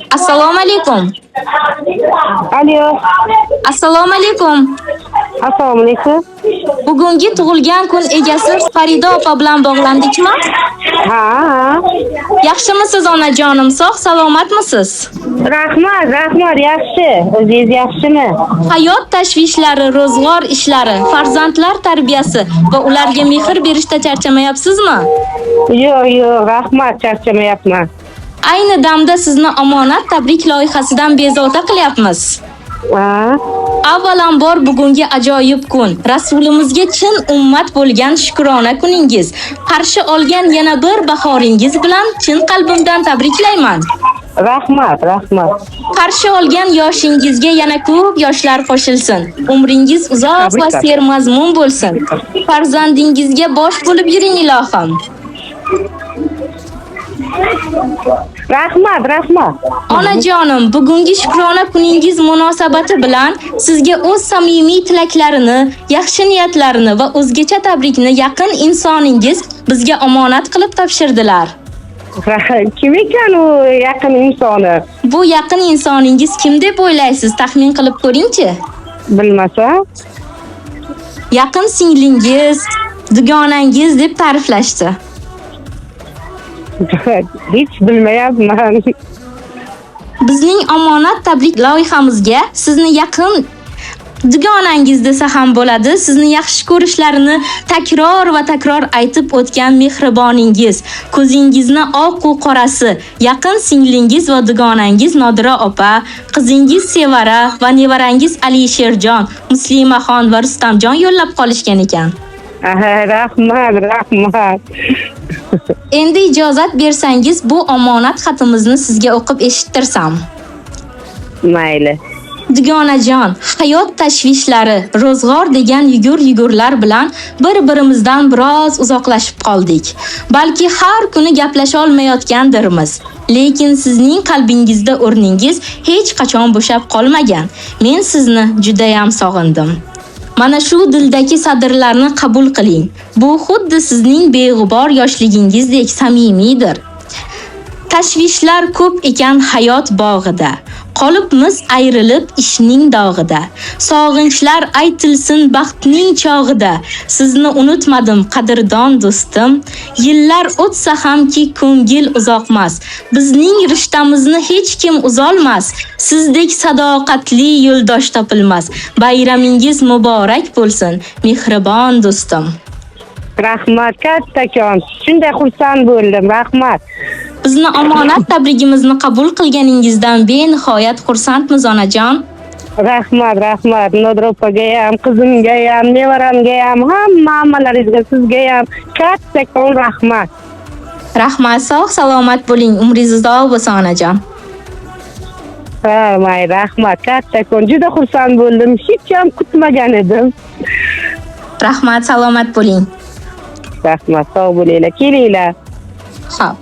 Assalomu alaykum. Alo. Assalomu alaykum. Assalomu alaykum. Bugungi tug'ilgan kun egasi Farida opa bilan bog'landikmi? Ha, ha. Yaxshimisiz, onajonim? Sog' salomatmisiz? Rahmat, rahmat, yaxshi. O'zingiz yaxshimi? Hayot tashvishlari, ro'zg'or ishlari, farzandlar tarbiyasi va ularga mehr berishda charchamayapsizmi? Yo'q, yo'q, rahmat, charchamayapman. Ayni damda sizni omonat tabrik loyihasidan bezovta qilyapmiz. Ha? Avvalambor, bugungi ajoyib kun, Rasulimizga chin ummat bo'lgan shukrona kuningiz, qarshi olgan yana bir bahoringiz bilan chin qalbimdan tabriklayman. Rahmat, rahmat. Qarshi olgan yoshingizga yana ko'p yoshlar qo'shilsin. Umringiz uzoq va sermazmun bo'lsin. Farzandingizga bosh bo'lib yuring, ilohim. Rahmat, rahmat. Onajonim, bugungi shukrona kuningiz munosabati bilan sizga o'z samimiy tilaklarini, yaxshi niyatlarini va o'zgacha tabrikni yaqin insoningiz bizga omonat qilib topshirdilar. Kim ekan u yaqin insoni? Bu yaqin insoningiz kim deb o'ylaysiz? Taxmin qilib ko'ringchi. Bilmasa. Yaqin singlingiz, dugonangiz deb ta'riflashdi. Hech bilmayapman. Bizning omonat tabrik loyihamizga sizni yaqin dugonangiz desa ham bo'ladi, sizni yaxshi ko'rishlarini takror va takror aytib o'tgan mehriboningiz, ko'zingizni oq u qorasi, yaqin singlingiz va dugonangiz Nodira opa, qizingiz Sevara va nevarangiz Alisherjon, Muslimaxon va Rustamjon yo'llab qolishgan ekan. Aha, rahmat, rahmat. Endi ijozat bersangiz, bu omonat xatimizni sizga o'qib eshittirsam. Mayli. Dugonajon, hayot tashvishlari, ro'zg'or degan yugur-yugurlar bilan bir-birimizdan biroz uzoqlashib qoldik. Balki har kuni gaplasha olmayotgandirmiz. Lekin sizning qalbingizda o'rningiz hech qachon bo'shab qolmagan. Men sizni judayam sog'indim. Mana shu dildagi sadrlarni qabul qiling. Bu xuddi sizning beg'ubor yoshligingizdek samimiydir. Tashvishlar ko'p ekan hayot bog'ida. Qolibmiz ayrilib ishning dog'ida. Sog'inchlar aytilsin baxtning chog'ida. Sizni unutmadim, qadrdon do'stim. Yillar o'tsa hamki, ko'ngil uzoqmas. Bizning rishtamizni hech kim uzolmas. Sizdek sadoqatli yo'ldosh topilmas. Bayramingiz muborak bo'lsin, mehribon do'stim. Rahmat, kattakon. Shunday xursand bo'ldim. Rahmat. Bizni omonat tabrigimizni qabul qilganingizdan benihoyat xursandmiz, onajon. Rahmat, rahmat. Nodira opaga ham, qizimga ham, nevaramga ham, hamma hammalaringizga, sizga ham kattakon rahmat. Rahmat, sog' salomat bo'ling, umringiz uzoq bo'lsin, onajon. Ha, may, rahmat, kattakon. Juda xursand bo'ldim. Hech ham kutmagan edim. Rahmat, salomat bo'ling. Rahmat, sog' bo'linglar. Kelinglar. Xo'p.